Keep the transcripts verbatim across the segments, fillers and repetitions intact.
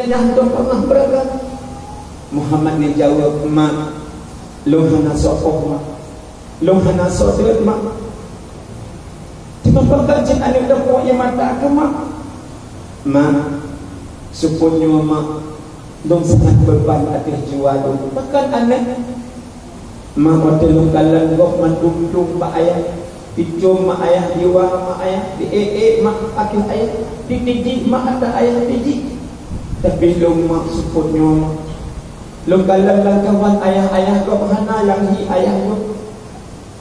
Nyan hana pernah beurangkat. Muhammad neujaweueb, "Mak, lôn hana soe poh, Mak. Lôn hana soe deuek, Mak." Teuma pakon cit aneuk teupok ie mata keu mak? "Mak, seupôt nyoe, Mak, lôn sangat beuban ateueh jiwa lôn." Pakon aneuk? Mak, watèe lôn kalon gob mandum-dum bak ayah, jicôm mak ayah, jiwa mak ayah, jiék-ék mak ateueh ayah, jitijik mak ata ayah tijik. Tapi lôn, Mak, seupôt nyoe, Mak, lôn kalon lam kawan ayah-ayah gob hana nyang hi ayah lôn.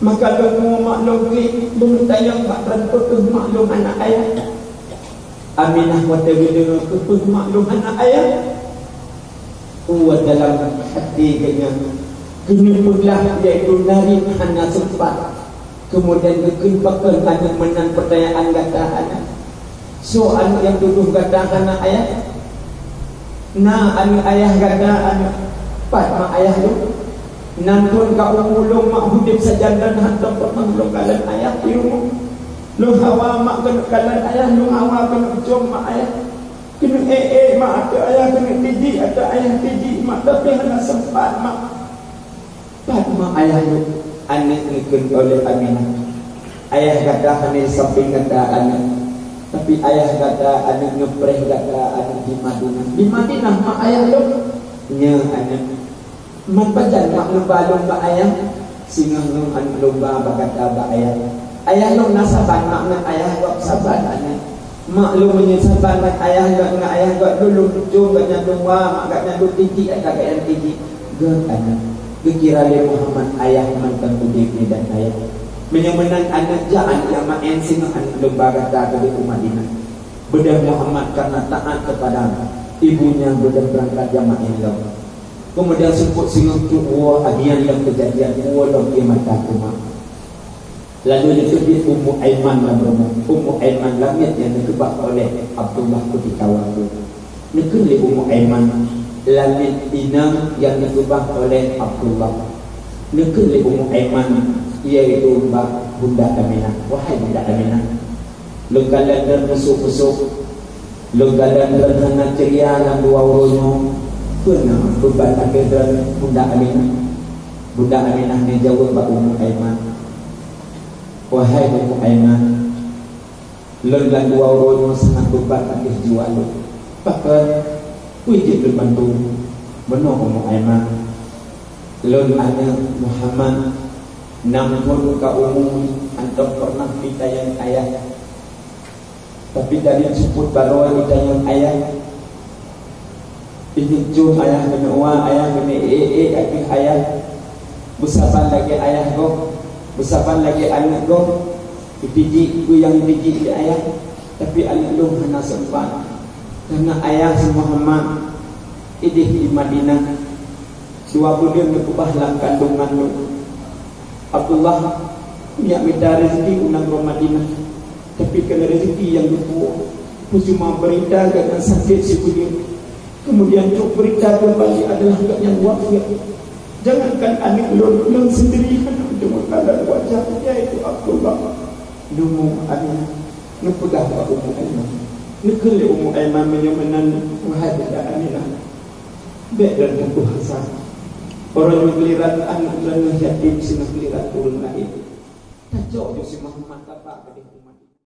Maka lôn nyoe, Mak, lôn klik, lôn tanyong bak droe, peu kheueh mak lôn hana ayah. Aminah watèe geudeungö peu kheueh mak lôn hana ayah. Uwat dalam até geuh nyan keuneuk peugah, yaitu narit hana seumpat. Keumudian geukheun, "Pakon aneuk meunan peutanyaan gata aneuk? Soe aneuk nyang tudoh gata hana ayah? Na aneuk ayah gata aneuk? Pat mak ayah lôn? Nan phon ka umu lôn mak udeb sajan dan hántom pernah lôn kalon ayah di rumoh. Lôn hawa mak keuneuk kalon ayah, lôn hawa keuneuk com mak ayah." Keuneuk ék-ék mak ateueh ayah, keuneuk tijik ateueh ayah, tijik mak, tapi hana seumpat mak. Pat mak ayah lôn? Aneuk neukheun oleh Aminah, "Ayah gata hana di sampéng gata aneuk, tapi ayah gata aneuk neupreh gata aneuk di Madinah." "Di Madinah mak ayah lôn?" "Nyo aneuk." "Man pajan mak neuba lôn bak ayah?" "Singoh nyoe aneuk lôn ba bak gata bak ayah. Ayah lôn na saban mak ngon ayah gob, saban aneuk. Mak lôn meunyoe saban ngon ayah gob, ngon ayah gob lôn, lôn tucông gobnyan lôn wa, mak gobnyan lôn tijik ata gobnyan tijik." "Gét aneuk." Geukira lé Muhammad ayah mantong udeb nyan dan ayah. "Meunyoe meunan aneuk, jak aneuk jak maén, singoh aneuk lôn ba gata keudeh u Madinah." Beudôh Muhammad karena taat kepada ibunya, beudôh beurangkat jak maén lom. Keumudian seupôt singoh trok woe agian lam keujanjian woe lom ie mata keu mak. Lalu neuteubiet Ummu Aiman lam rumoh. Ummu Aiman lamiet nyang neukeubah oleh Abdullah keutikawan tu. Neukheun lé Ummu Aiman, lamiet inong nyang neukeubah oleh Abdullah. Neukheun lé Ummu Aiman, iaitu bak Bunda Aminah, "Wahai Bunda Aminah, lôn kalon droe meusôk-meusôk, lôn kalon droe hana ceuria lam dua uroe nyoe, peue na beuban ateueh droe Bunda Aminah?" Bunda Aminah neujaweueb bak Ummu Aiman, "Wahai Ummu Aiman, lôn lam dua uroe nyoe sangat beuban ateueh jiwa lôn. Pakon? Peue jeuet lôn bantu?" "Meunoe Ummu Aiman, lôn aneuk Muhammad, nam thon ka umu, hántom pernah jitanyong ayah. Tapi dari seupôt baroe jitanyong ayah. Jicôm ayah keuneuk wa, ayah keuneuk ék-ék ateueh ayah. Beusaban lagèe ayah gob, beusaban lagèe aneuk gob. Jitijik peue nyang jitijik lé ayah, tapi aneuk lôn hana seumpat. Karena ayah si Muhammad idéh di Madinah, dua buleuen neukeubah lam kandongan lôn. Abdullah, nyak mita rezeki u nanggroe Madinah, tapi kon rezeki nyang geupuwoe. Peue cuma beurita gobnyan sakét sibuleuen, keumudian trok beurita keumbali adalah gobnyan wafeuet. Jangankan aneuk lôn, lôn seundiri hana meuteumé kalon wajah, yaitu Abdullah." Neumu Aminah neupeugah bak Ummu Aiman. Neukheun lé Ummu Aiman, "Meunyoe meunan, wahai Bunda Aminah, bèk lôn putôh asa. Uroe nyoe giliran aneuk lôn nyang yatim, singoh giliran ureueng laén. Tacok ju si Muhammad kaba keudeh umat."